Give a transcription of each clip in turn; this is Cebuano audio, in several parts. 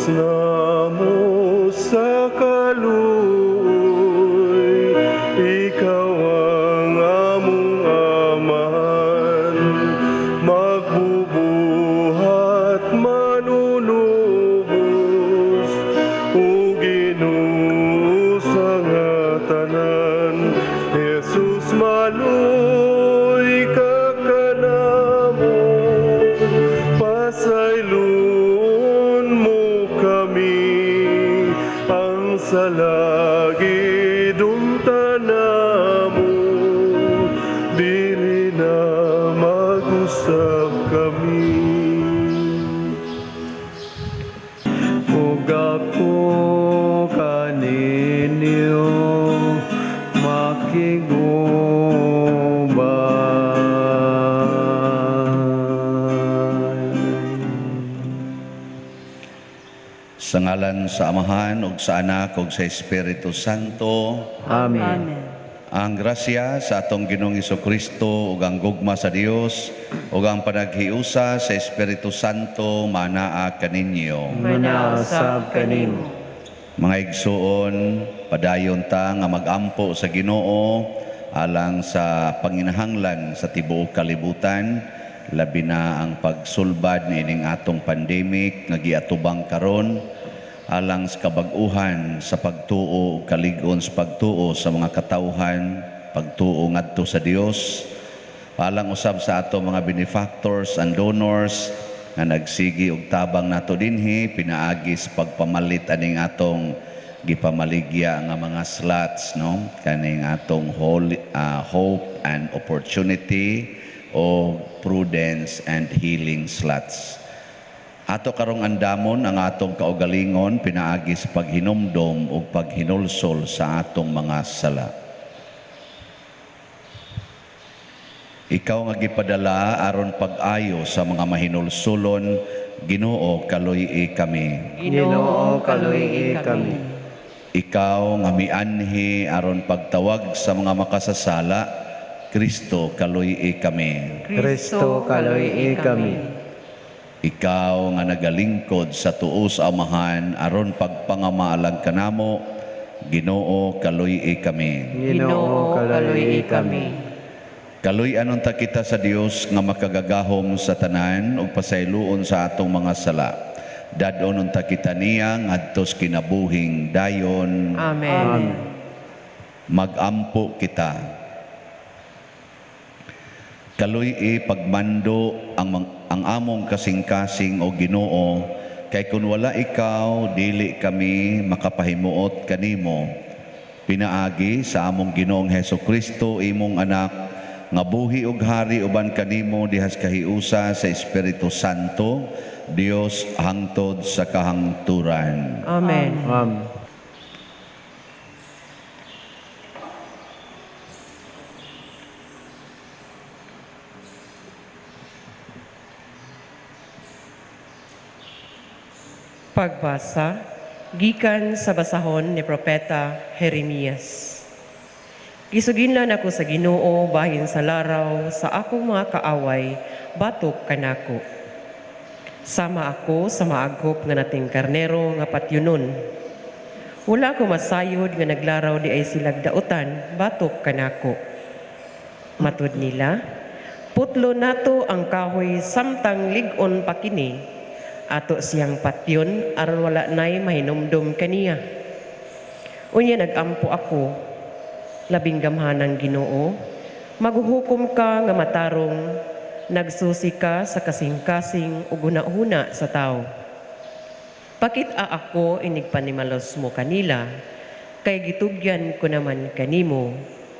Lubos namo sa kaluoy, ikaw ang among Amahan, magbubuhat manunubos, o Ginoo sa nga tanan. Jesus, maluoy ka kanamo, pasayloon mo kami, ang sala gidumtan namo, dili na mag-usab kami. Ug ako kaninyo makig-uban. Sa ngalan sa Amahan ug sa Anak ug sa Espiritu Santo. Amen. Amen. Ang grasya sa atong Ginoong Kristo ug ang gugma sa Dios ug ang panaghiusa sa Espiritu Santo manaa kaninyo. Manausab kanimo. Mga igsuon, padayon ta nga magampo sa Ginoo alang sa panginahanglan sa tibuok kalibutan, labi na ang pagsulbad niining atong pandemic nga giatubang karon, alang sa kabag-uhan sa pagtuo ug kalig-on sa pagtuo sa mga katawhan, pagtuo ngadto sa Dios, alang usab sa ato mga benefactors and donors nga nagsigi og tabang nato dinhi pinaagi sa pagpamalit aning atong gipamaligya nga mga slots, no, kaning atong hope and opportunity o prudence and healing slots. Ato karong andamon ang atong kaugalingon pinaagi sa paghinumdom ug paghinulsol sa atong mga sala. Ikaw nga gipadala aron pag-ayo sa mga mahinulsulon, Ginoo, kaluy-i kami. Ginoo, kaluy-i kami. Ikaw nga mianhi aron pagtawag sa mga makasasala, Kristo, kaluy-i kami. Kristo, kaluy-i kami. Ikaw nga nagalingkod sa tuo sa Amahan aron pagpangamaalang kanamo, Ginoo, kaluy-i kami. Ginoo, kaluy-i kami. Kaluy-an unta kita sa Dios nga makagagahom sa tanan ug pasayloon sa atong mga sala. Dad-on unta kita niya ngadto sa kinabuhing dayon. Amen. Amen. Magampo kita. Kaluy-i pagmando ang among kasing-kasing, o Ginoo, kay kun wala ikaw, dili kami makapahimuot kanimo. Pinaagi sa among Ginoong Hesus Kristo, imong anak, nga buhi ug hari uban kanimo dihas kahiusa sa Espiritu Santo, Dios hangtod sa kahangturan. Amen. Amen. Pagbasa gikan sa basahon ni Propeta Jeremias. Gisuginlan ako sa Ginoo bahin sa laraw sa akong mga kaaway batok kanako. Sama ako sa maaghop nga nating karnero nga patyunon. Wala ko masayod nga naglaraw di ay silag dautan batok kanako. Matud nila, putlo nato ang kahoy samtang lig-on pa kini. Ato siyang patyon aron wala nay mahinumdum kaniya. Unya nagampo ako, labing gamhanang Ginoo, maghuhukom ka nga matarong, nagsusi ka sa kasing-kasing ug hunahuna sa tawo. Pakit-a ako inig panimalos mo kanila, kay gitugyan ko naman kanimo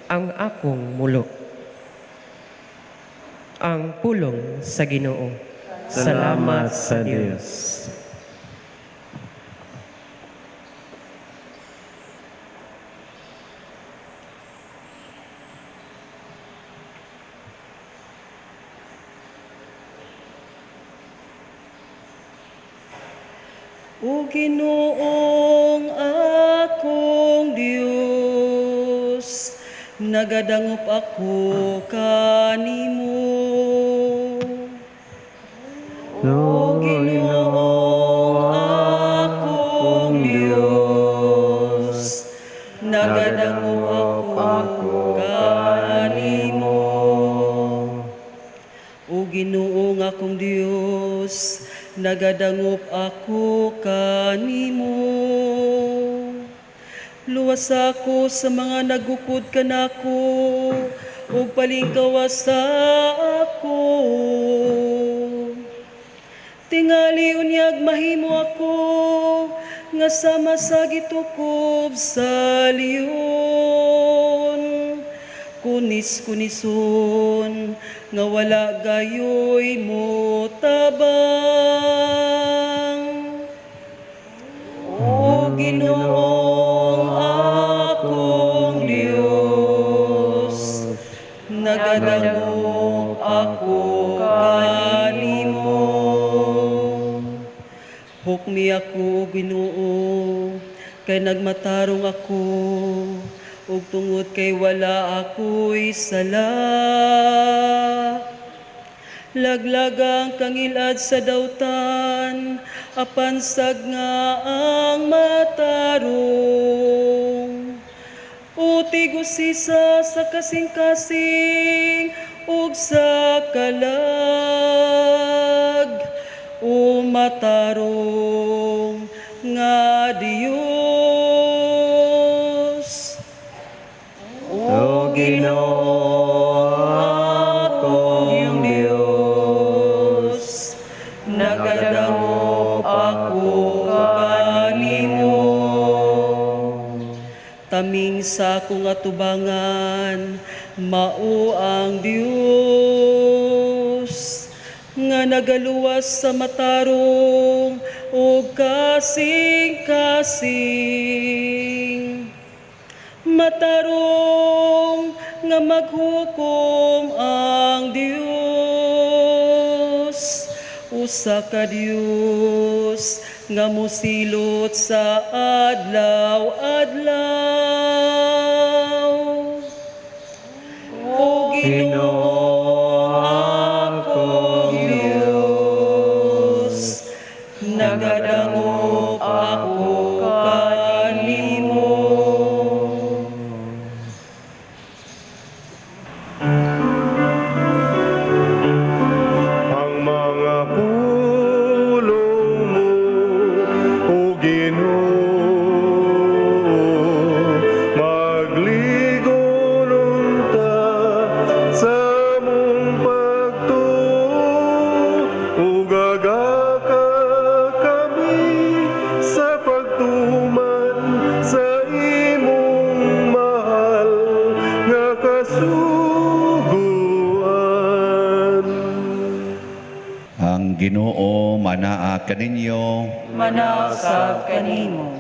ang akong mulo. Ang pulong sa Ginoo. Salamat sa Dios. O Ginoong akong Dios, nagadangop ako kanimo. O Ginoong Nagadangop ako kanimo. Luwas ako sa mga nagukod kanako ug palingkawas sa ako. Tingali unyag mahimo ako nga sama sa gitukob sa leon. Kunis kunison nga wala gayoy mo tabang. O Ginoong akong Diyos, nagadangop ako kanimo. Hukmi ako, o Ginoo, kay nagmatarong ako, ug tungod kay wala ako'y sala. Laglag ang kangilad sa dautan, apan nga ang matarong. O tigusisa sa kasing-kasing ug sa kalag, o matarong nga Dios. O Ginoo, akong Diyos, nagadangop ako kanimo. Taming sa akong atubangan, mao ang Dios nga nagaluwas sa matarong ug kasing-kasing. Matarong nga maghukom ang Dios, usa ka Dios nga mosilot sa adlaw-adlaw. O Ginoo, akong Dios, nagadangop ako kanimo. Ang mga pulong mo, O Ginoo, magligon unta sa among pagtuo, ug agaka kami sa pagtuman sa imong mahal nga kasuguan. Ang Ginoo manaa kaninyo. Manaa sab kanimo.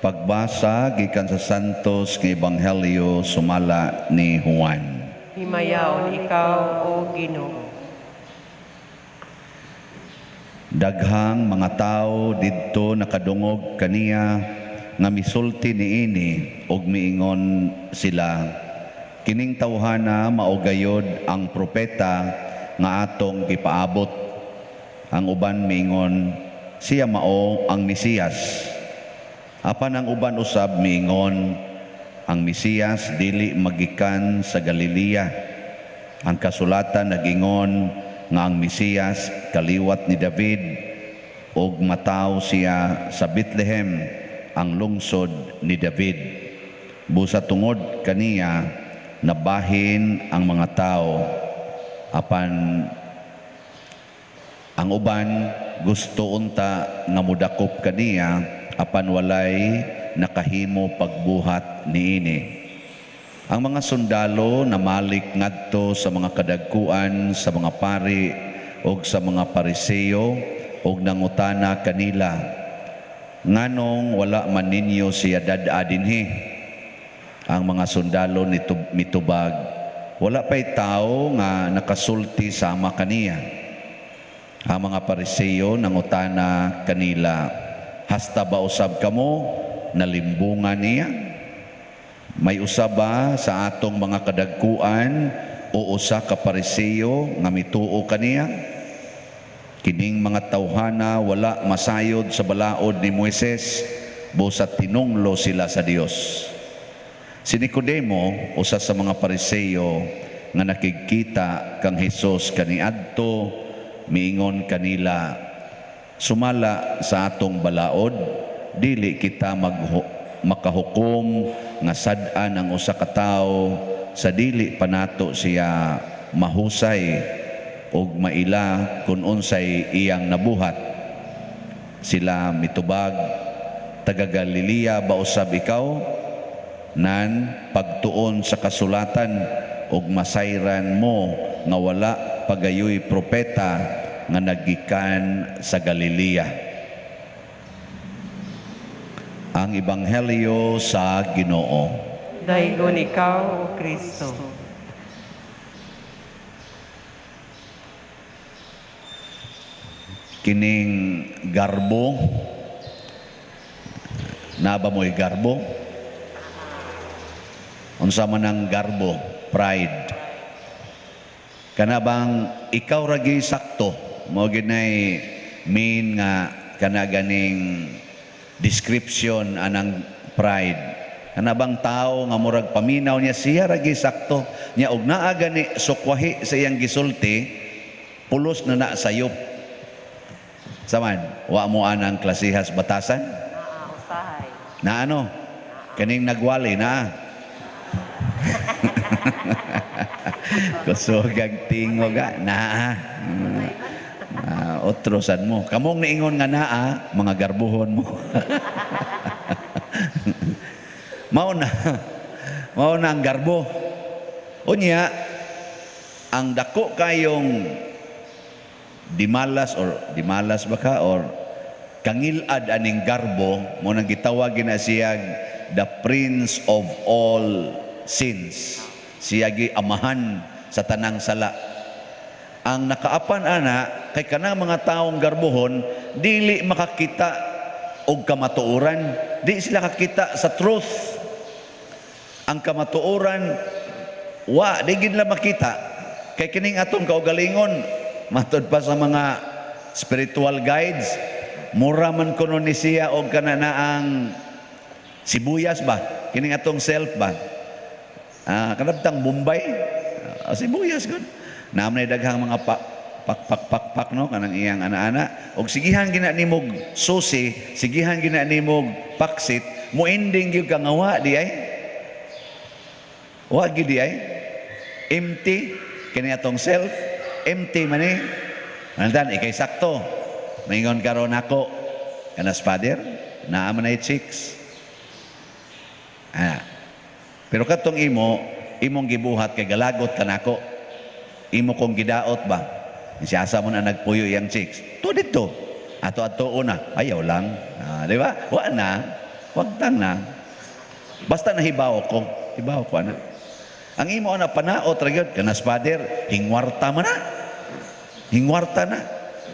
Pagbasa gikan sa Santos nga Ebanghelyo sumala ni Juan. Himayaon ikaw, O Ginoo. Daghang mga tawo didto nakadungog kaniya nga misulti niini ug miingon sila, "Kining tawhana mao gayod ang propeta nga atong gipaabot." Ang uban miingon, "Siya mao ang Mesiyas." Apan ang uban usab miingon, "Ang Mesiyas dili magikan sa Galilea. Ang kasulatan nagingon nga ang Mesiyas kaliwat ni David ug matawo siya sa Bethlehem, ang lungsod ni David." Busa tungod kaniya nabahin ang mga tao. Apan ang uban gusto unta nga mudakop kaniya, apan walay nakahimo pagbuhat niini. Ang mga sundalo namalik ngadto sa mga kadagkuan sa mga pari ug sa mga Pariseo ug nangutana kanila, "Nganong wala man ninyo siya dad-a dinhi?" Ang mga sundalo mitubag, "Wala pa'y tao nga nakasulti sama kaniya." Ang mga Pariseo nangutana kanila, "Hasta ba usab kamo nalimbungan niya? May usa ba sa atong mga kadagkuan o usa ka Pariseo nga mituo kaniya? Kining mga tawhana wala masayod sa balaod ni Moises, busa tinunglo sila sa Dios." Si Nicodemo, usa sa mga Pariseo nga nakigkita kang Hesus kaniadto, miingon kanila, Sumala sa atong balaod, dili kita makahukom nga sad-an ang usa ka tawo sa dili pa nato siya mahusay og maila kung unsay iyang nabuhat. Sila mitubag, "Taga Galilea ba usab ikaw? Nan pagtuon sa kasulatan ug masayran mo nga wala pagayoy propeta nga nagikan sa Galilea." Ang Ebanghelyo sa Ginoo. Daygon ikaw, O Kristo. Kining garbo, naba mo'y garbo? Unsa man ang garbo? Pride. Kana bang ikaw ragi sakto, mo ginay main nga kana ganing description anang pride. Kana bang tao nga murag paminaw niya, siya ragi sakto niya, og naa gani sukwahi sa iyang gisulti, pulos na na sayop. Saman, wa mo anang klasihas batasan? Usahay. Na ano? Kaning nagwali na. Kusogag tingog naa. Otro sad mo. Kamong niingon nga naa, mga garbuhon mo. Mao na. Mao na ang garbo. Unya, ang dako kayong dimalas or dimalas ba ka or kangilad aning garbo mo, nang gitawag na siya the prince of all sins. Siya gi amahan sa tanang sala. Ang nakaapan ana kay kanang mga taong garbohon, dili makakita og kamatuoran, di sila kakita sa truth. Ang kamatuoran wa di gid nila makita, kay kining atong kaugalingon, matud pa sa mga spiritual guides, mura man kuno ni siya og kananaang sibuyas ba, kining atong self ba. Kanabtang Bombay, sibuyas gud naam na daghang mga pak pak pak pak no, kanang iyang ana-ana, og sigihan gina nimog susi, sigihan gina nimog paksit, mo ending gyud ka nga wa di ay, wa gyud di ay, empty. Kini atong self, empty man eh. Mantan, ikay sakto. Maingon karon ako, kanas father, naa man ay chicks. Pero katong imo, imong gibuhat kay galagot kanako. Imo kong gidaot ba? Si asa mo na nagpuyo iyang chicks. To dito. Ato ato una, ayaw lang. Di ba? Wa na. Wag tang na. Basta nahibaw ko. Hibaw ko ana. Ang imo ana panaot ra gyud kanas father, hingwarta man na. Hingwarta na.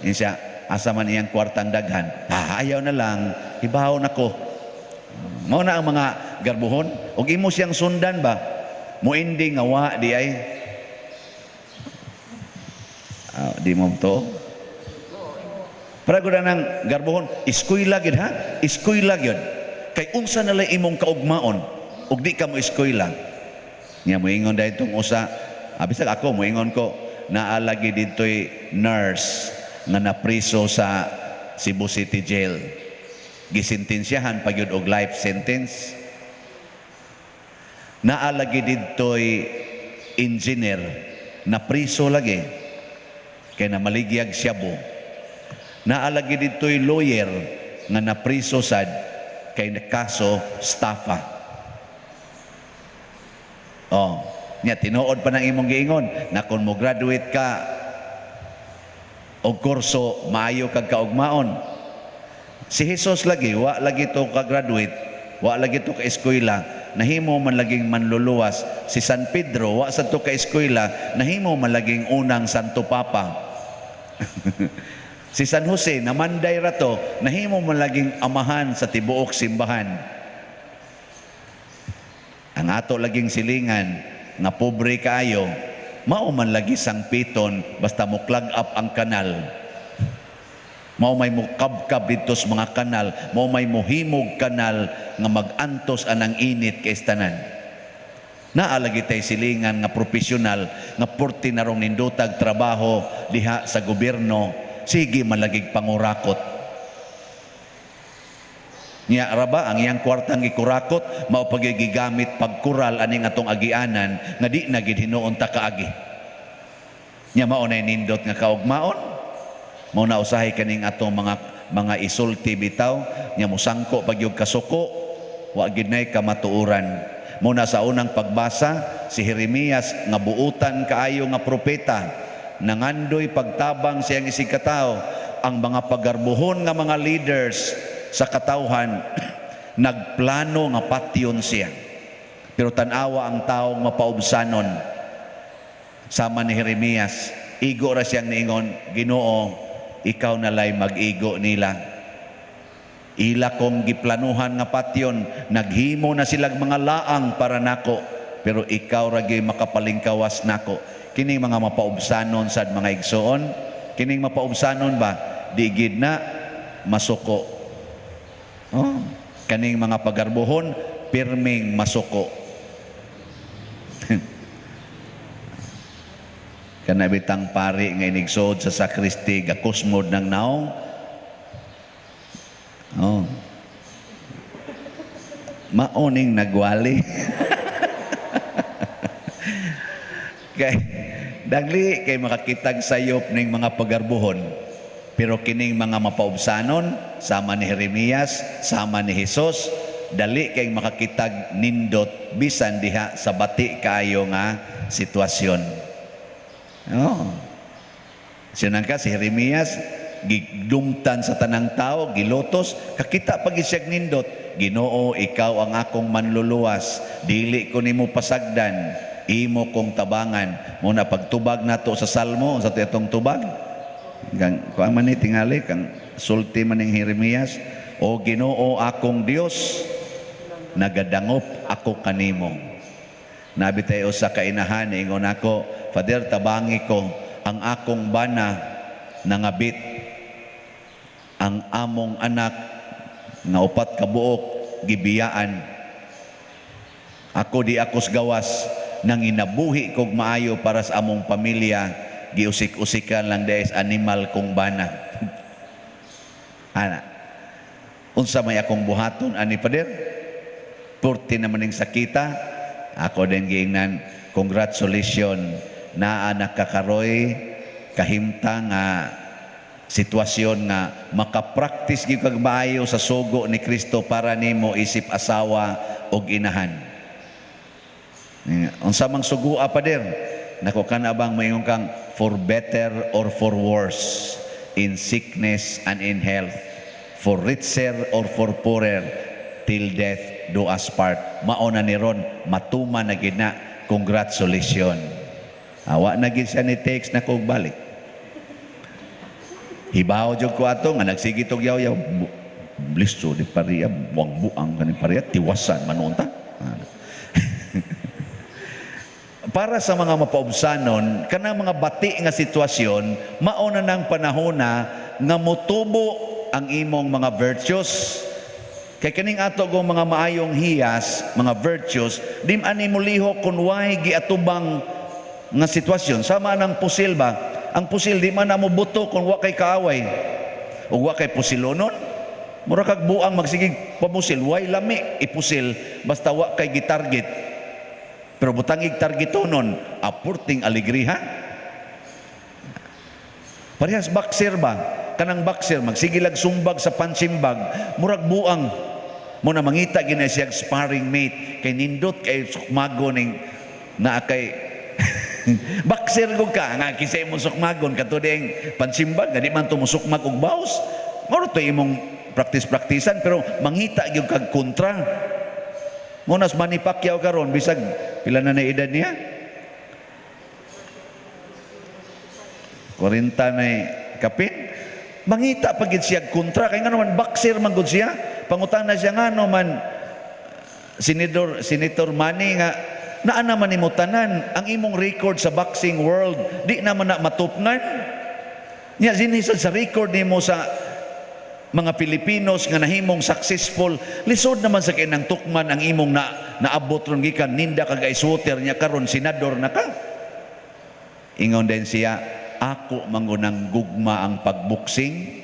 Yun siya, asa man iyang kwartang daghan. Ayaw na lang, hibaw na ko. Mao na ang mga garbuhon. Og imo siyang sundan ba? Moindi nga wa di ay. Di mo to. Para gud nang garbuhon, eskwela gyud ha? Eskwela gyud. Kay unsa na lang imong kaugmaon ug di ka mo eskwela. Nya moingon dahil tong usa, bisag ako moingon ko, naa lagi didtoy nurse nga napriso sa Cebu City Jail. Gisentensyahan pa gyud og life sentence. Naa lagi didtoy engineer na priso lagi kay namaligyag shabu. Naa lagi didtoy lawyer nga napriso sad kay kaso estafa. Oh, nya tinuod pa nang imong giingon na kung mo graduate ka og kurso, maayo kag kaugmaon. Si Jesus lagi, wa lagi to ka graduate, wa lagi to ka eskwela, nahimo man laging manluluwas. Si San Pedro, wa sad to ka eskwela, nahimo man laging unang Santo Papa. Si San Jose, namanday ra to, nahimo man laging amahan sa tibuok simbahan. Ang ato laging silingan nga pobre kaayo, mao man lagi sangpiton basta mo clog up ang kanal. Mao may mukabkab didto sa mga kanal, mao may muhimog kanal nga mag-antos anang init kay tanan. Naa lagi tay silingan nga profesional nga purti narong nindutag trabaho diha sa gobyerno, sige man lagig pangurakot. Nya ra ba ang iyang kwartang gikurakot mao pa gyud gigamit pagkural aning atong agianan nga di na gid hinuon ta kaagi. Nya mao nay nindot nga kaugmaon. Mao na usahay kaning atong mga isulti bitaw nya mosangko pag gyud kasuko, wa gid nay kamatuoran. Mao na sa unang pagbasa si Jeremias nga buutan kaayo nga propeta, nangandoy pagtabang siyang isig katawo. Ang mga pagarbuhon nga mga leaders sa katawhan nagplano nga patyon siya. Pero tan-awa ang taong mapaubsanon sama ni Jeremias, igo ra siyang niingon, "Ginoo, ikaw na lay mag-igo nila. Ila kong giplanuhan nga patyon, naghimo na silag mga laang para nako, pero ikaw ra gyud makapalingkawas nako." Kining mga mapaubsanon sad, mga igsoon, kining mapaubsanon ba, di gid na masuko. Oh, kaning mga pagarbuhon, pirming masuko. Kana bitang pari nga inigsood sa sakristi, gakusmod ng naong. Oh. Maoning nagwali. Kay dagli kay makakitag sayop ning mga pagarbuhon. Pero kining mga mapaubsanon sama ni Jeremias, sama ni Hesus, dali kay makakitag nindot bisan diha sa bati kaayo nga sitwasyon. Oh. Sinangka si Jeremias gidumtan sa tanang tao, gilotos, kakita pag siyag nindot, "Ginoo, ikaw ang akong manluluwas, dili ko nimo pasagdan, imo kong tabangan." Muna pagtubag nato sa Salmo, sa atong tubag, gang kuan man ni tingali kang sulti man ning Jeremias, "O Ginoo akong Dios, nagadangop ako kanimo." Nabi tayo sa kainahan, ingon ako, "Father, tabangi ko, ang akong bana nangabit, ang among anak nga 4 ka buok gibiyaan. Ako di ako gawas, nang inabuhi kog maayo para sa among pamilya, giusik-usikan lang des animal kong bana. Ana, unsa may akong buhaton ani, Father? Purti naman ning sakita." Ako din giingnan, "Congratulations, naa nakakaroy kahimta nga sitwasyon nga makapraktis gyud kag maayo sa sugo ni Kristo para nimo isip asawa og inahan." "Unsa mang sugoa, Pader?" "Nako, kana bang moingon kang for better or for worse, in sickness and in health, for richer or for poorer, till death do us part." Mao na ni ron, matuman na gid na. Congratulations." Awa na gid siya ni text na kog balik. Hibaw jud ko ato nga nagsige tog yaw-yaw. Listo di pariya, buang buang kaning pariya, tiwasan manunta. Para sa mga mapaubsanon, kanang mga bati nga sitwasyon, mao na nang panahona nga motubo ang imong mga virtues. Kay kaning ato go mga maayong hiyas, mga virtues, di man ani molihok kung way giatubang nga sitwasyon. Sama nang pusil ba? Ang pusil di man na mobuto kung wa kay kaaway. Ug wa kay pusilonon. Mura kag buang magsigig pamusil, way lami ipusil basta wa kay gitarget. Pero butangig targetonon, apurting alegriha. Parehas boxer ba? Kanang boxer magsigilag sumbag sa punching bag, murag buang. Mo na mangita gina siya sparring mate kay nindot kay sukmago ning naa kay boxer gud ka nga kisay mo sukmagon kadto ding punching bag nga di man to mosukmag og baws. Mao to imong practice-praktisan pero mangita gyud kag kontra. Mo nas Manny Pacquiao karon bisag pila na na edad niya? 40 na kapin. Mangita pa gid siya kontra kay ngano man boxer man gud siya. Pangutana siya ngano man Senator Manny nga naa naman nimo tanan ang imong record sa boxing world di naman na matupngan. Nya sinisad sa record nimo sa mga Pilipinos nga nahimong successful, lisod naman sa kinang tukman ang imong naabot ron gikan ninda kag ice water nya karon senador na ka. Ingon din siya, ako mangunang gugma ang pagboxing.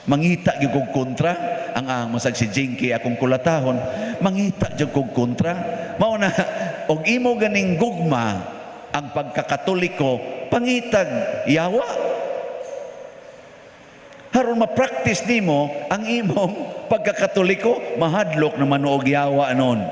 Mangita gyud kog kontra ang masag si Jinky akong kulatahon, mangita gyud kog kontra. Mao na og imo ganing gugma ang pagkakatoliko, pangitag yawa. Haron ma-practice nimo ang imong pagkakatoliko, mahadlok na manuog yawa noon.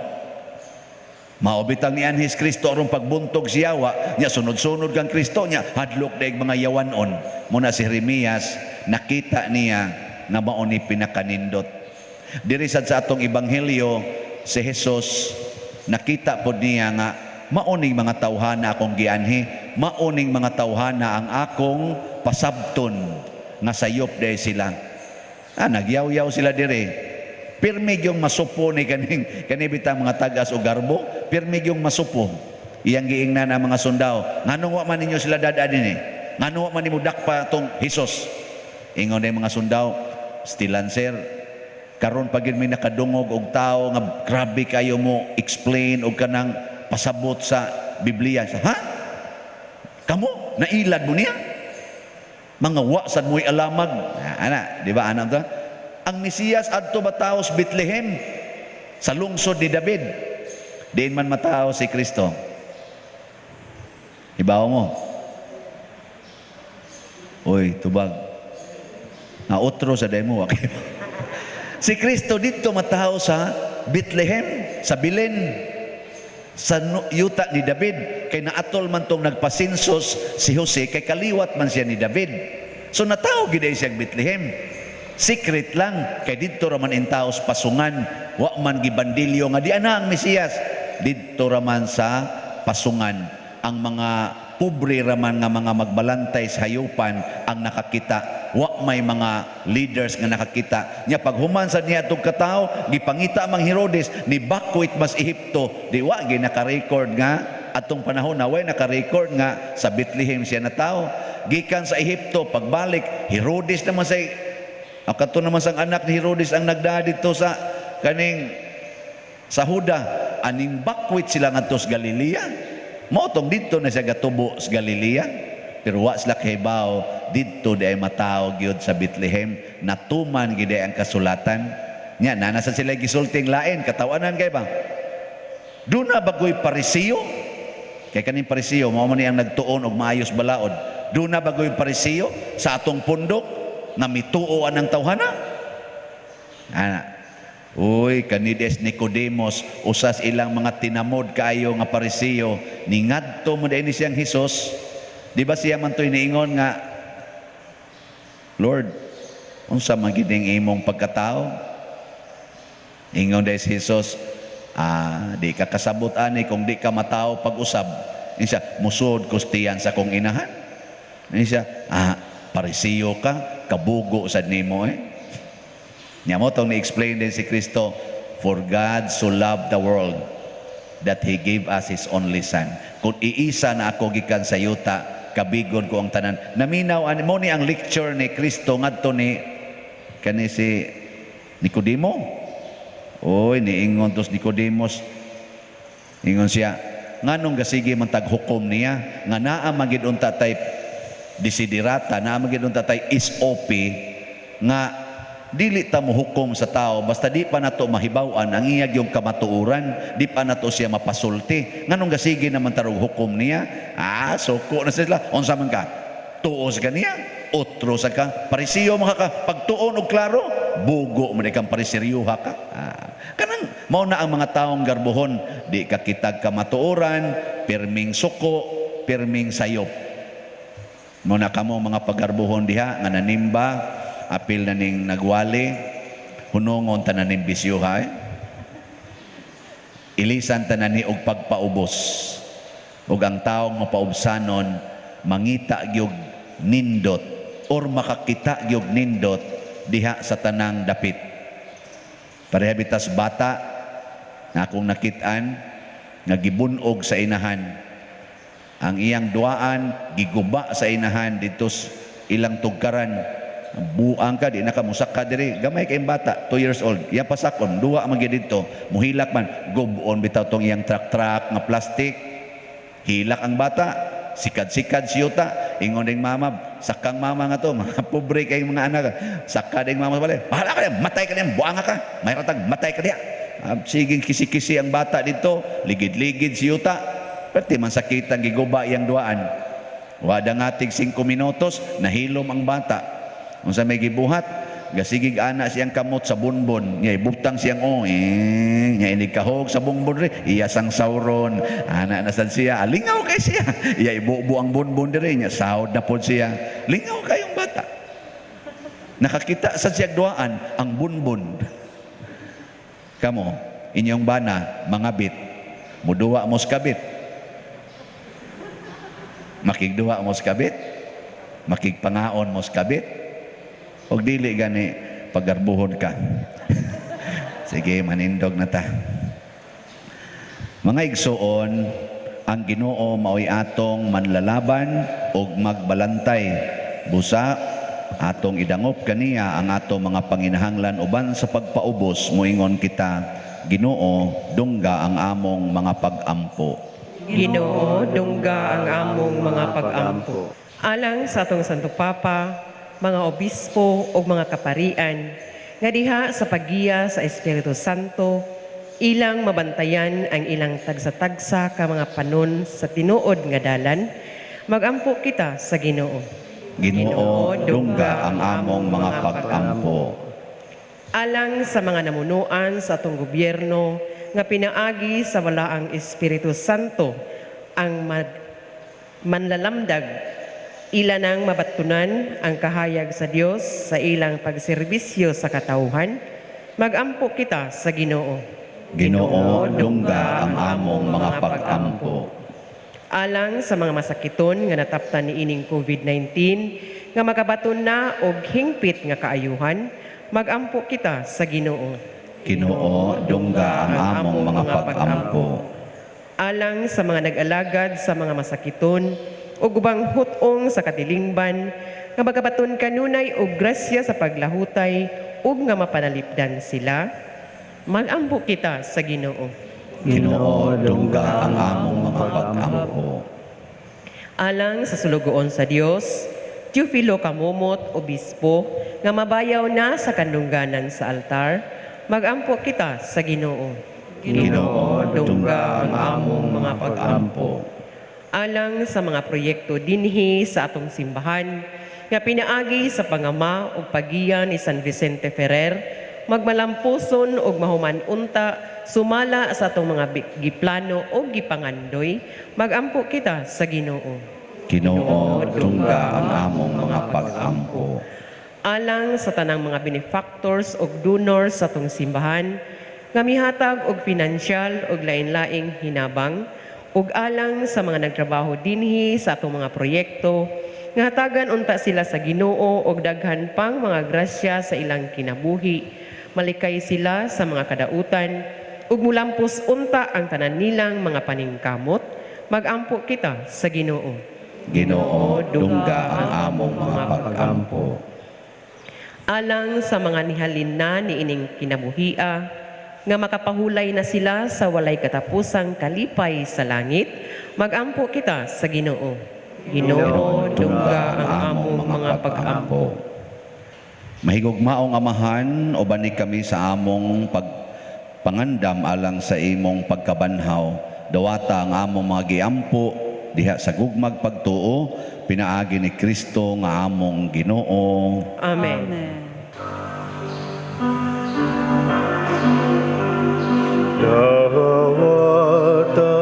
Mao bitang nianhi si Kristo aron pagbuntog si yawa, nya sunod-sunod kang Kristo nya hadlok daig mga yawanon. Muna si Jeremias nakita niya nga mao ni pinakanindot. Diri sad sa atong ebanghelyo, si Jesus nakita pod niya nga mao ning mga tawhana akong gianhi, mao ning mga tawhana ang akong pasabton nga sayop dahil sila. Ah, nagyaw-yaw sila dire. Pirmi yung masupo ni kaning kani bitang mga tagas o garbo, pirmi yung masupo. Iyang giingnan ang mga sundao. Nganong wa man ninyo sila dad-a dinhi? Nganong wa man nimo dakpa tong Hesus? Ingon na mga sundao, stilan sir, karon pag yun may nakadungog og tao nga grabe kayo mo explain og kanang pasabot sa Biblia. Ha? Kamo nailad mo niya? Mga wa sad mo'y alamag. Ah, ana, di ba ana to? Ang Mesiyas adto mataos Bethlehem sa lungsod ni David. Diin man matao si Kristo. Ibaw mo. Uy, tubag. Na otro sa demo. Si Kristo dito matao sa Bethlehem, sa Belen, sa yuta ni David. Kay naatol man tong nagpasinsos si Jose, kay kaliwat man siya ni David. So natao gid siya Bethlehem. Secret lang kay didto ra man intaos pasungan, wa man gibandilyo nga di ana ang Mesiyas. Didto ra man sa pasungan ang mga pobre ra man nga mga magbalantay sa hayupan ang nakakita. Wa may mga leaders nga nakakita. Nya paghuman sa niya atong katawo, gipangita mang Herodes ni bakwit mas Ehipto, di wa gi naka-record nga atong panahon na way naka-record nga sa Bethlehem siya natawo. Gikan sa Ehipto pagbalik, Herodes naman sa ang kato naman sang anak ni Herodes ang nagdaa dito sa kaning sa Huda, aning bakwit sila ngadto sa Galilea. Mao tong didto na siya gatubo sa Galilea. Pero wa sila kahibaw didto di ay matawo gyud sa Bethlehem, natuman gid ang kasulatan. Nya nana sa sila gisulting lain katawanan kay ba? Duna bagoy Parisiyo? Kay kaning Parisiyo mao man ni ang nagtuon og maayos balaod. Duna bagoy Parisiyo sa atong pundok nga mituo anang tawhana? Ana. Uy, kanides Nicodemos, usas ilang mga tinamod kaayo nga Parisiyo, ningadto mo ni siyang Hesus. Di ba siya man to'y niingon nga, Lord, unsa man gid ning imong pagkatao? Ingon dahil si Jesus, di ka kasabot ani kung di ka matao pag-usab. Ingon siya, musod kustiyan sa kong inahan. Ingon siya, Parisiyo ka, kabugo sad nimo eh. Nya mo tong ni-explain din si Kristo, for God so loved the world that He gave us His only Son. Kung iisa na ako gikan sa yuta, kabigon ko ang tanan. Naminaw ani mo ni ang lecture ni Kristo ngadto ni kani si Nicodemo. Oy, niingon tos Nicodemos. Ingon siya, nganong gasige man taghukom niya nga naa man gid unta tay desiderata, naa man gid unta tay SOP nga dili ta mohukom sa tao basta di pa nato mahibaw-an ang iya yung kamatuoran, di pa nato siya mapasulti. Nganong gasige naman tarog hukom niya? Ah, suko na sila. Unsa man ka? Tuo sa kaniya, otro sa ka, parisiyo man ka, pagtuon og klaro, bugo man kang pariseryuha ka. Ah, kanang mao na ang mga taong garbohon, di ka kitag kamatuoran, pirming suko, pirming sayop. Mao na kamo mga pagarbohon diha nga nanimba, apil na ning nagwali, hunongon tanan ning bisyoha eh. Ilisan tanan ni og pagpaubos. Ug ang taong mapaubsanon mangita gyud nindot or makakita gyud nindot diha sa tanang dapit. Pareha bitas bata na akong nakit-an nga gibunog sa inahan. Ang iyang duaan giguba sa inahan dito ilang tugkaran. Buang ka, di na ka musaka diri. Gamay kay bata, 2 years old. Iya pasakon, duwa man gyud didto. Muhilak man, gubon bitaw tong iyang truck-truck nga plastic. Hilak ang bata, sikad-sikad siyuta. Ingon ding mama, Sakang mama nga to, mga pobre kay mga anak. Saka ding mama sa balay. Bahala ka diya, matay ka diya, buanga ka. May ratag, matay ka diya. Ah, sige, kisi-kisi ang bata dito, ligid-ligid si yuta. Perti man sakitan giguba iyang duaan. Wada nga tig 5 minutos, nahilom ang bata. Unsa may gibuhat, gasigig ana siyang kamot sa bunbon. Nya ibutang siyang oh, eh, nya inig kahog sa bunbon ri, iya sang sauron. Ana na sad siya, alingaw kay siya. Iya ibubo ang bunbon diri, nya sahod na pod siya. Lingaw kayong bata. Nakakita sa siyang duaan ang bunbon. Kamo, inyong bana, mga bit. Muduwa mo sa kabit. Makigduwa mo sa kabit. Makigpangaon mo sa kabit. Og dili gani pagarbuhon ka. Sige, manindog na ta. Mga igsuon, ang Ginoo maoy atong manlalaban ug magbalantay. Busa atong idangop kaniya ang atong mga panginahanglan uban sa pagpaubos, moingon kita, "Ginoo, dungga ang among mga pag-ampo." Ginoo, dungga ang among mga pag-ampo. Alang sa atong Santo Papa, mga obispo ug mga kaparian, nga diha sa paggiya sa Espiritu Santo, ilang mabantayan ang ilang tagsa-tagsa ka mga panon sa tinuod nga dalan, magampo kita sa Ginoo. Ginoo, dungga ang among mga pag-ampo. Alang sa mga namunuan sa atong gobyerno nga pinaagi sa Walaang Espiritu Santo ang manlalamdag ila nang mabatunan ang kahayag sa Dios sa ilang pagserbisyo sa katawhan, magampo kita sa Ginoo. Ginoo, dungga ang among mga pag-ampo. Alang sa mga masakiton nga nataptan niining COVID-19 nga makabaton na og hingpit nga kaayuhan, magampo kita sa Ginoo. Ginoo, dungga ang among mga pag-ampo. Alang sa mga nag-alagad sa mga masakiton ug ubang hut-ong sa katilingban nga makabaton kanunay og grasya sa paglahutay ug nga mapanalipdan sila, magampo kita sa Ginoo. Ginoo, dungga ang among mga pag-ampo. Alang sa sulugoon sa Dios, Teofilo Camomot, Obispo, nga mabayaw na sa kanungganan sa altar, magampo kita sa Ginoo. Ginoo, dungga ang among mga pag-ampo. Alang sa mga proyekto dinhi sa atong simbahan nga pinaagi sa pangama ug pagiya ni San Vicente Ferrer, magmalampuson ug mahuman unta sumala sa atong mga giplano o gipangandoy, magampo kita sa Ginoo. Ginoo, dungga ang among mga pag-ampo. Alang sa tanang mga benefactors ug donors sa atong simbahan nga mihatag og pinansyal ug lain-laing hinabang ug alang sa mga nagtrabaho dinhi sa atong mga proyekto nga hatagan unta sila sa Ginoo og daghan pang mga grasya sa ilang kinabuhi, malikay sila sa mga kadautan ug mulampos unta ang tanan nilang mga paningkamot, magampo kita sa Ginoo. Ginoo, dungga ang among mga pag-ampo. Alang sa mga nihalin na niining kinabuhia nga makapahulay na sila sa walay katapusang kalipay sa langit, magampo kita sa Ginoo. Ginoo, dungga ang among mga pag-ampo. Mahigugmaong Amahan, uban ni kami sa among pagpangandam alang sa imong pagkabanhaw. Dawata ang among mga giampo diha sa gugmag pagtuo, pinaagi ni Kristo nga among Ginoo. Amen. Amen. Dawata,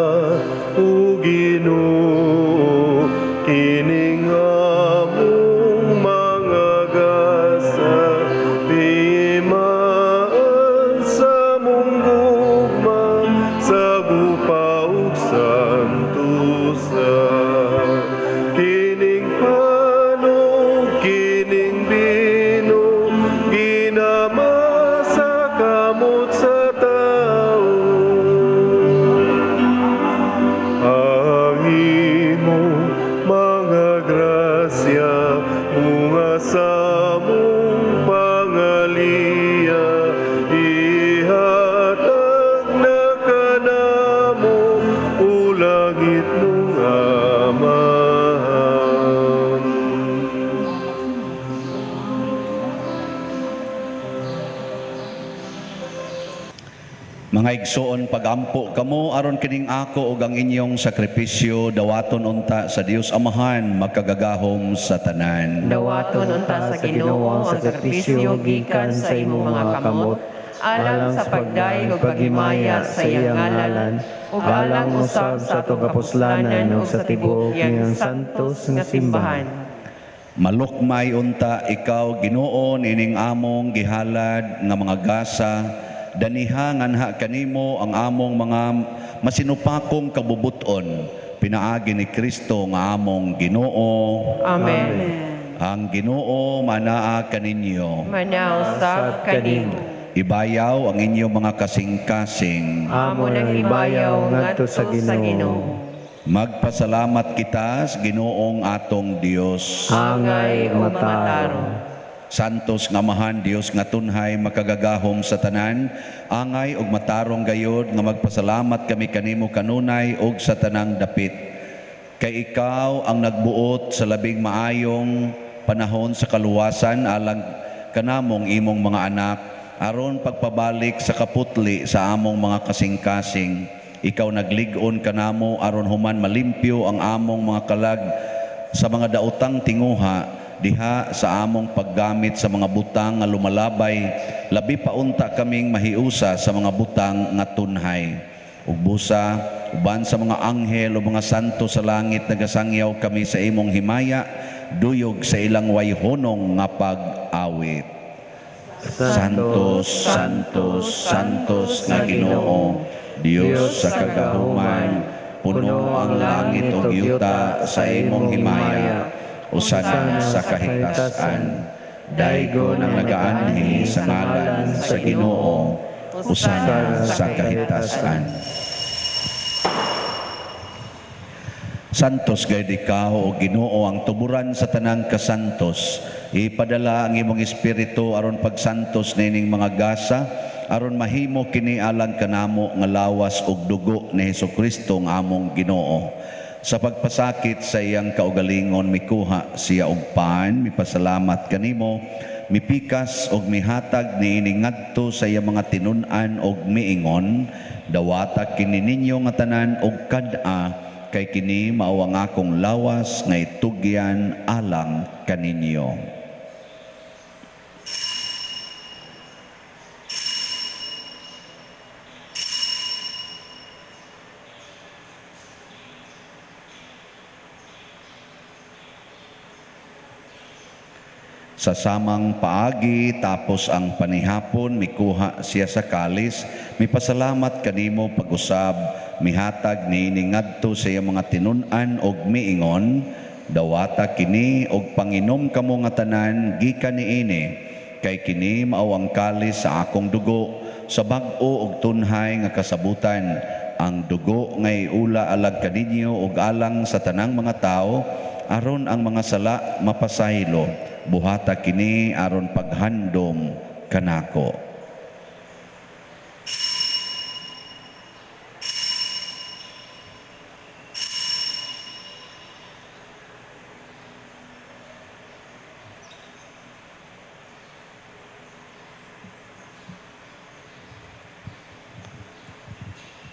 o Ginoo, kining among mga gasa, timaan sa mong gugma, sa gupa ug santusa. Kining pan ug kining bino, ginama sa kamot sa tao. Ang imong mga grasya, bunga sa among pangaliya, ihatag na kanamo, o langit nung Amahan. Mga igsoon, pagampo kamo aron kining ako ug ang inyong sakripisyo dawaton unta sa Dios Amahan makagagahom sa tanan. Dawaton unta sa Ginoo ang sakripisyo gikan sa imong mga kamot, alang sa pagdayeg ug paghimaya sa iyang ngalan, ug alang usab sa atong kapuslanan ug sa tibuok niyang santos nga simbahan. Malukmay unta ikaw, Ginoo, nining among gihalad nga mga gasa. Daniha nganha kanimo ang among mga masinupakong kabubuton pinaagi ni Kristo nga among Ginoo. Amen. Ang Ginoo manaa kaninyo. Manausap kanimo. Ibayaw ang inyong mga kasing-kasing. Amo nang ibayaw ngadto sa Ginoo. Magpasalamat kita sa Ginoong atong Dios. Angay o matarong. Santos nga Amahan, Dios nga tunhay makagagahom sa tanan, angay ug matarong gayod nga magpasalamat kami kanimo kanunay ug sa tanang dapit. Kay ikaw ang nagbuot sa labing maayong panahon sa kaluwasan alang kanamong imong mga anak aron pagpabalik sa kaputli sa among mga kasing-kasing. Ikaw naglig-on kanamo aron human malimpyo ang among mga kalag sa mga daotang tinguha diha sa among paggamit sa mga butang nga lumalabay, labi pa unta kaming mahiusa sa mga butang nga tunhay. Ug busa uban sa mga anghel o mga santo sa langit, nagasangyaw kami sa imong himaya duyog sa ilang wayhonong nga pag-awit. Santos, Santos, Santos nga Ginoo, Dios sa kagahuman, puno ang langit ug yuta sa imong himaya, usana sa kahitasan. Daygon ang nagaanhi sa ngalan sa Ginoo, usana sa kahitasan. Santos gayud ikaw, o Ginoo, ang tuburan sa tanang kasantos. Ipadala ang imong espiritu aron pagsantos nining mga gasa, aron mahimo kini alang kanamo nga lawas ug dugo ni Hesukristo nga among Ginoo. Sa pagpasakit sa iyang kaugalingon, mikuha siya og pan, mipasalamat kanimo, mipikas og mihatag niini ngadto sa iyang mga tinun-an og miingon: "Dawata kini ninyo nga tanan og kad-a, kay kini mao ang akong lawas nga itugyan alang kaninyo." Sa samang paagi, tapos ang panihapon, mikuha siya sa kalis, mipasalamat kanimo pag-usab, mihatag niini ngadto sa iyang mga tinun-an og miingon: "Dawata kini og panginom kamo nga tanan gikan niini, kay kini mao ang kalis sa akong dugo sa bag-o og tunhay nga kasabutan, ang dugo nga iula alang kaninyo ug alang sa tanang mga tawo aron ang mga sala mapasaylo. Buhata kini aron paghandom kanako."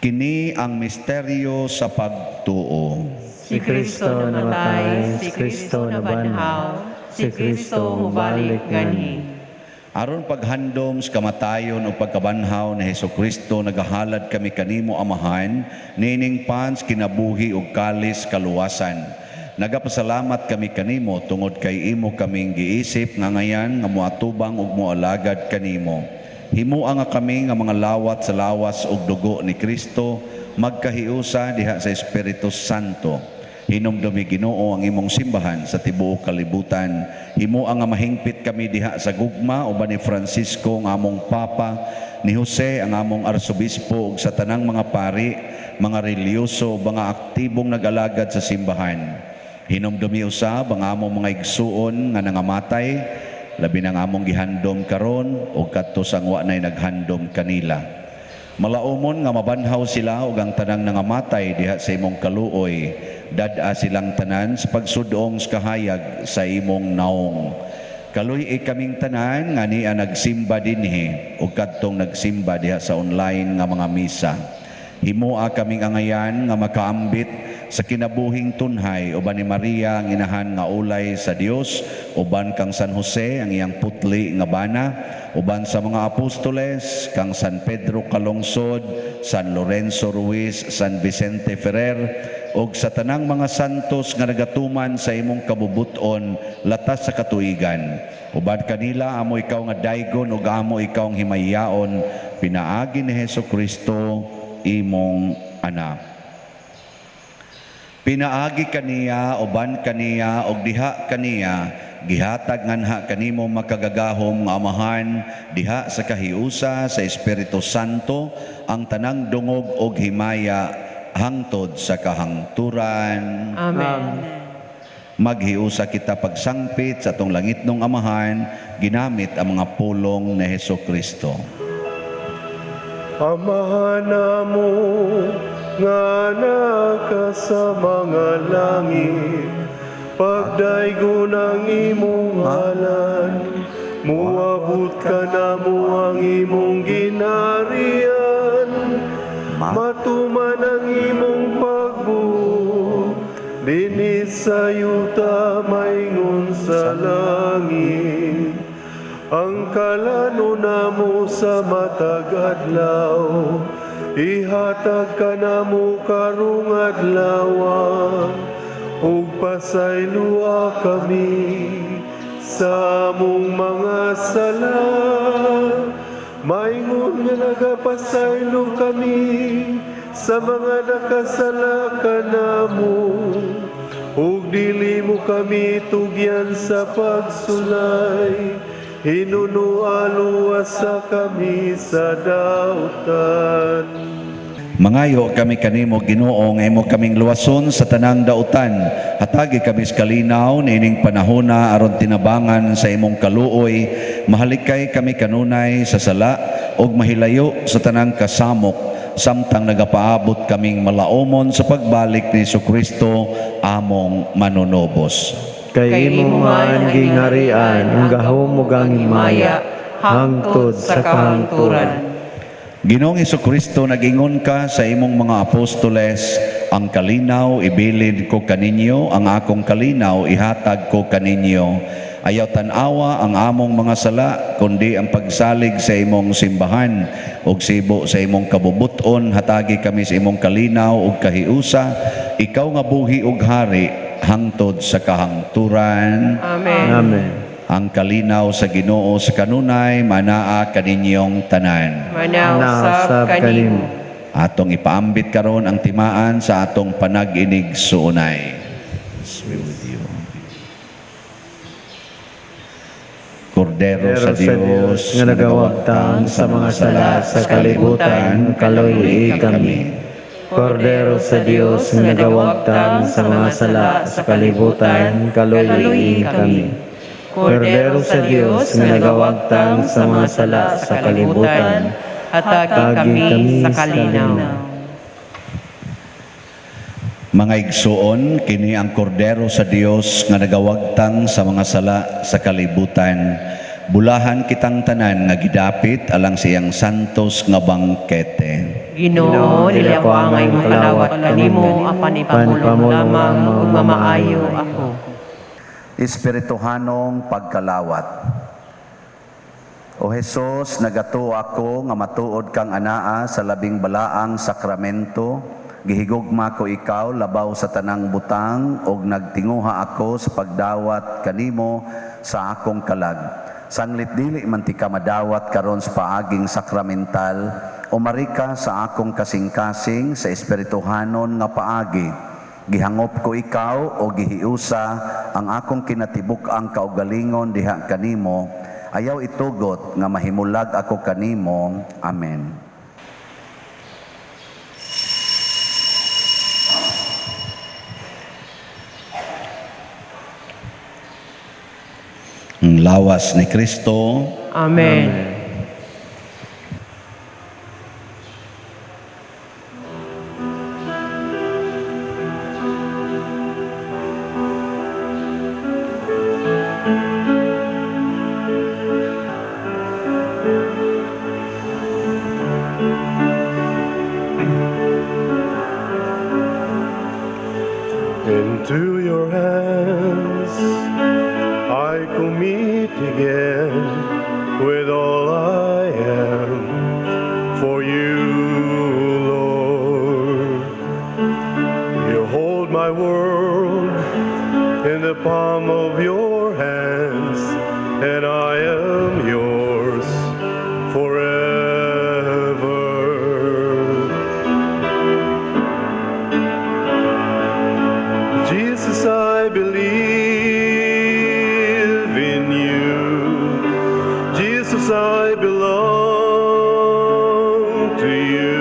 Kini ang misteryo sa pagtuo. Si Kristo namatay, si Kristo nabanhaw, si Kristo mubalik nganhi. Aron paghandom sa kamatayon o pagkabanhaw ni Hesukristo, nagahalad kami kanimo, Amahan, nining pans kinabuhi ug kalis kaluwasan. Nagapasalamat kami kanimo tungod kay imo kaming giisip nga ngayan nga moatubang ug moalagad kanimo. Himua nga kami nga mga lawat sa lawas ug dugo ni Kristo magkahiusa diha sa Espiritu Santo. Hinumdumi, Ginoo, ang imong simbahan sa tibuok kalibutan. Himua nga mahingpit kami diha sa gugma uban ni Francisco nga among Papa, ni Jose ang among arsobispo ug sa tanang mga pari, mga relihiyoso, mga aktibong nag-alagad sa simbahan. Hinumdumi usab ang among mga igsuon nga nangamatay, labi nang among gihandom karon ug kadto sang wa nay naghandom kanila. Malaumon nga mabanhaw sila ug ang tanang nangamatay diha sa imong kaluoy. Dad-a silang tanan sa pagsudong sa kahayag sa imong naong. Kaluy-i kaming tanan nga nia nagsimba dinhi ug kadtong nagsimba diha sa online nga mga misa. Himoa kaming angayan nga makaambit sa kinabuhing tunhay uban ni Maria ang inahan nga ulay sa Dios, uban kang San Jose ang iyang putli nga bana, uban sa mga apostoles kang San Pedro Calungsod, San Lorenzo Ruiz, San Vicente Ferrer ug sa tanang mga santos nga nagatuman sa imong kabubuton latas sa katuigan. Uban kanila amo ikaw nga daygon ug amo ikaw ang himayaon pinaagi ni Hesus Kristo imong anak. Pinaagi kaniya, uban kaniya, ug diha kaniya, gihatag nganha kanimo makagagahom nga Amahan, diha sa kahiusa sa Espiritu Santo, ang tanang dungog og himaya hangtod sa kahangturan. Amen. Maghiusa kita pagsangpit sa atong langitnong Amahan, ginamit ang mga pulong ni Hesus Kristo. Amahan namo nga naka sa mga langit, pagdaygon ang imong ngalan, muabot ka namo ang imong ginarian, matuman ang imong pagbuot, dinhi sa yuta maingon sa langit. Ang kalano namo sa matag adlaw, ihatag kanamo karong adlaw, ug pasayloa kami sa among mga sala. Maingon nga nagapasaylo kami sa mga nakasala kanamo, ug dili mo kami tugyan sa pagsulay, hinunualuwas sa kami sa dautan. Mangayo kami kanimo Ginoo nga imo kaming luwason sa tanang dautan. Hatagi kami sa kalinaw niining panahona aron tinabangan sa imong kaluoy. Mahalikay kami kanunay sa sala ug mahilayo sa tanang kasamok samtang nagapaabot kaming malaomon sa pagbalik ni Kristo among manunobos. Kay imo man gingharian ang gahom ug ang himaya hangtod sa kahangturan. Ginoong Kristo, nag-ingon ka sa imong mga apostoles, ang kalinaw ibilin ko kaninyo, ang akong kalinaw ihatag ko kaninyo. Ayaw tan-awa ang among mga sala, kundi ang pagsalig sa imong simbahan ug sibo sa imong kabubuton, hatagi kami sa imong kalinaw ug kahiusa, ikaw nga buhi ug hari hangtod sa kahangturan. Amen. Amen. Ang kalinaw sa Ginoo sa kanunay manaa kaninyong tanan. Manaw Nausab sab kanimo. Atong ipaambit karon ang timaan sa atong panag-inig suunay. Peace be with you. Kordero Pero sa Dios nga nagawagtang sa mga sala sa kalibutan, kaluy kami. Kordero sa Dios nga nagawagtang sa mga sala sa kalibutan, kaluy kami. Kordero sa Dios nga nagawagtang sa mga sala sa kalibutan, hatagi hatagi kami kami sa sa kalinaw. kalinaw. Mga igsuon, kini ang kordero sa Dios nga nagawagtang sa mga sala sa kalibutan. Bulahan kitang tanan nga gidapit alang sa iyang santos nga bangkete. Ginoo, dili ako angay makalawat kanimo apan ipamulong Panpamulong lamang lamang ug mamaayo ako. Espirituhanong pagkalawat. O Hesus, nagatuo ako nga matuod kang anaa sa labing balaang sakramento. Gihigugma ko ikaw labaw sa tanang butang ug nagtinguha ako sa pagdawat kanimo sa akong kalag. Sanglit dili man ti ka madawat karon sa paaging sakramental, umari ka sa akong kasing-kasing sa espirituhanon nga paagi. Gihangop ko ikaw o gihiusa ang akong kinatibuk-ang kaugalingon diha kanimo. Ayaw itugot nga mahimulag ako kanimo. Amen. Ang lawas ni Kristo. Amen. Into your hands I commit again with all I am for you, Lord. You hold my world in the palm of your hands, and I am yours forever. Jesus, I believe in you. Jesus, I belong to you.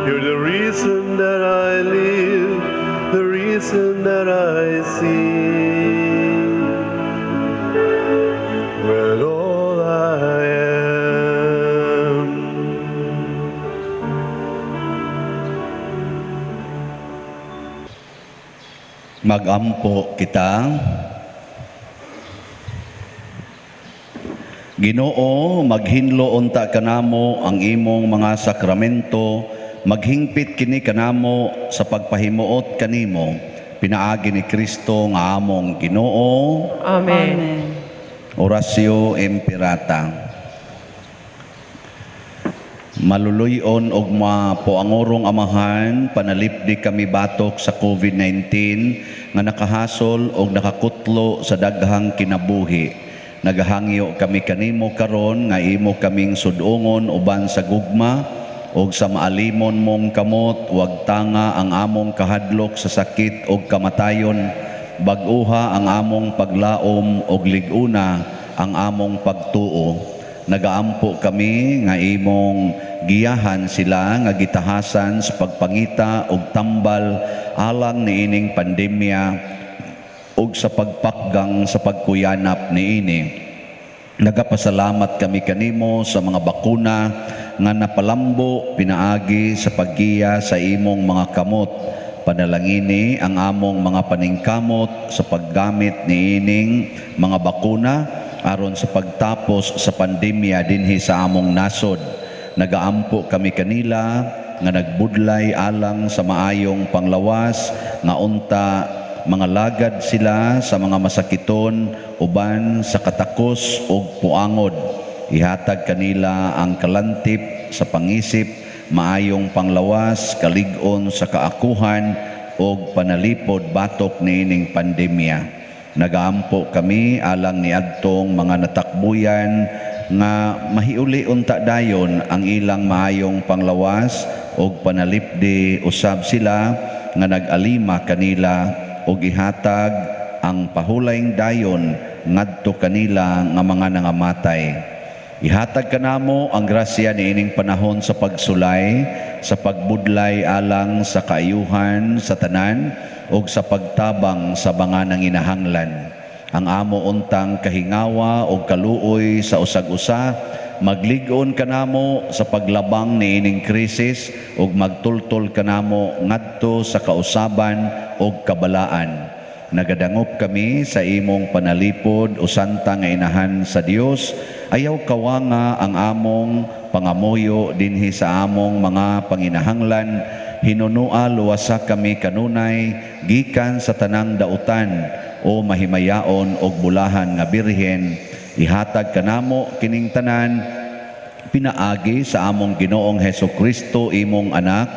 You're the reason that I live, the reason that I sing. With all I am. Magampo kita. Ginoo, maghinlo unta kanamo ang imong mga sakramento, maghingpit kini kanamo sa pagpahimuot kanimo, pinaagi ni Kristo nga among Ginoo. Amen. Amen. Oratio Imperata. Maluluyon og mapoangorong Amahan, panalipdi kami batok sa COVID-19 nga nakahasol og nakakutlo sa daghang kinabuhi. Nagahangyo kami kanimo karon nga imo kaming sudongon uban sa gugma og sa maalimon mong kamot, wag tanga ang among kahadlok sa sakit og kamatayon. Bag-uha ang among paglaom og lig-una ang among pagtuo. Nagaampo kami nga imong giyahan sila nga gitahasan sa pagpangita og tambal alang niining pandemya ug sa pagpakgang sa pagkuyanap niini. Nagapasalamat kami kanimo sa mga bakuna nga napalambo pinaagi sa paggiya sa imong mga kamot. Panalangini ang among mga paningkamot sa paggamit niining mga bakuna aron sa pagtapos sa pandemya dinhi sa among nasod. Nagaampo kami kanila nga nagbudlay alang sa maayong panglawas nga unta mga lagad sila sa mga masakiton uban sa katakos ug puangod. Ihatag kanila ang kalantip sa pangisip, maayong panglawas, kalig-on sa kaakuhan ug panalipod batok niining pandemya. Nagaampo kami alang niadtong mga natakbuyan nga mahiuli unta dayon ang ilang maayong panglawas ug panalipdi usab sila nga nag-alima kanila ug ihatag ang pahulayng dayon ngadto kanila nga mga nangamatay. Ihatag kanamo ang grasya niining panahon sa pagsulay, sa pagbudlay alang sa kaayuhan sa tanan ug sa pagtabang sa mga nanginahanglan. Ang amo untang kahingawa og kaluoy sa usag-usa, maglig-on kanamo sa paglabang niining krisis ug magtultol kanamo ngadto sa kausaban ug kabalaan. Nagadangop kami sa imong panalipod o santa nga inahan sa Dios. Ayaw kawanga ang among pangamuyo dinhi sa among mga panginahanglan. Hinunua luwasa kami kanunay gikan sa tanang dautan o mahimayaon og bulahan nga birhen. Ihatag kanamo kining tanan pinaagi sa among Ginoong Hesus Kristo, imong anak,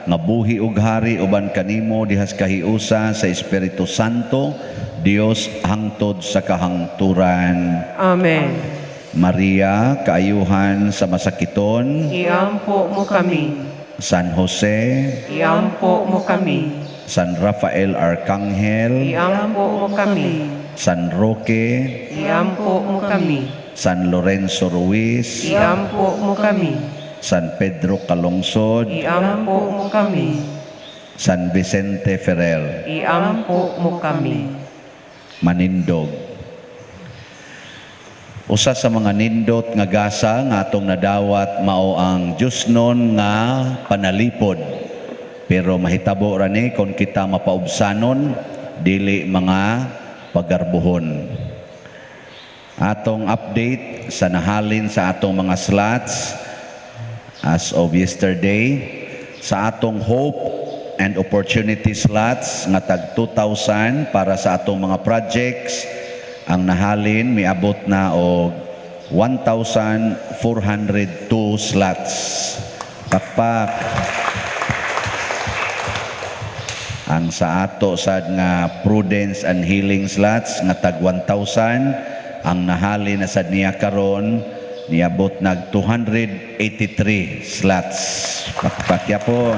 nga buhi ug hari uban kanimo dihas kahiusa sa Espiritu Santo, Dios hangtod sa kahangturan. Amen. Maria, kaayuhan sa masakiton. Iampo mo kami. San Jose, Iampo mo kami. San Rafael Arcangel, Iampo mo kami. San Roque, Iampo mo kami. San Lorenzo Ruiz, Iampo mo kami. San Pedro Calungsod, Iampo mo kami. San Vicente Ferrer. Iampo mo kami. Manindog. Usa sa mga nindot nga gasa nga atong nadawat mao ang Diyosnon nga panalipod. Pero mahitabo ra ni kon kita mapaubsanon, dili mga pagarbuhon. Atong update sa nahalin sa atong mga slots as of yesterday sa atong Hope and Opportunity slots nga tag 2,000 para sa atong mga projects, ang nahalin miabot na og 1,402 slots. Pakpak. Ang sa ato sad nga Prudence and Healing slots nga tag 1,000, ang nahalin na sad niya karon niabot nag 283 slots. Pakpak yapon.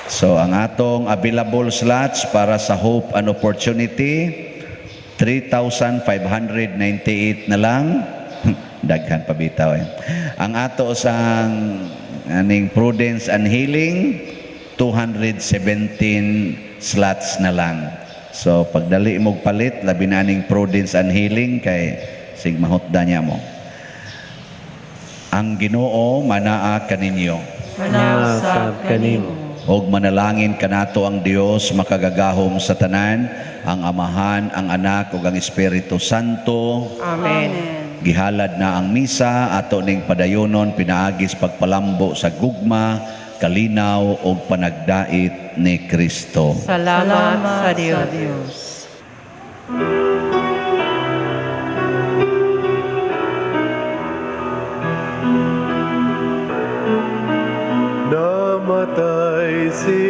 So ang atong available slots para sa Hope and Opportunity, 3,598 na lang. Daghan pa bitaw eh. Ang ato sang aning Prudence and Healing, 217 slots na lang. So pagdali mo palit, labi na aning Prudence and Healing kay sig mahutda niya mo. Ang Ginoo manaa kaninyo. Manasab kanimo. Og manalangin kanato ang Dios makagagahom sa tanan, ang Amahan, ang Anak ug ang Espiritu Santo. Amen. Gihalad na ang misa ato ning padayonon pinaagis pagpalambo sa gugma, kalinaw ug panagdait ni Kristo. Salamat sa Dios. Dios. Namatay si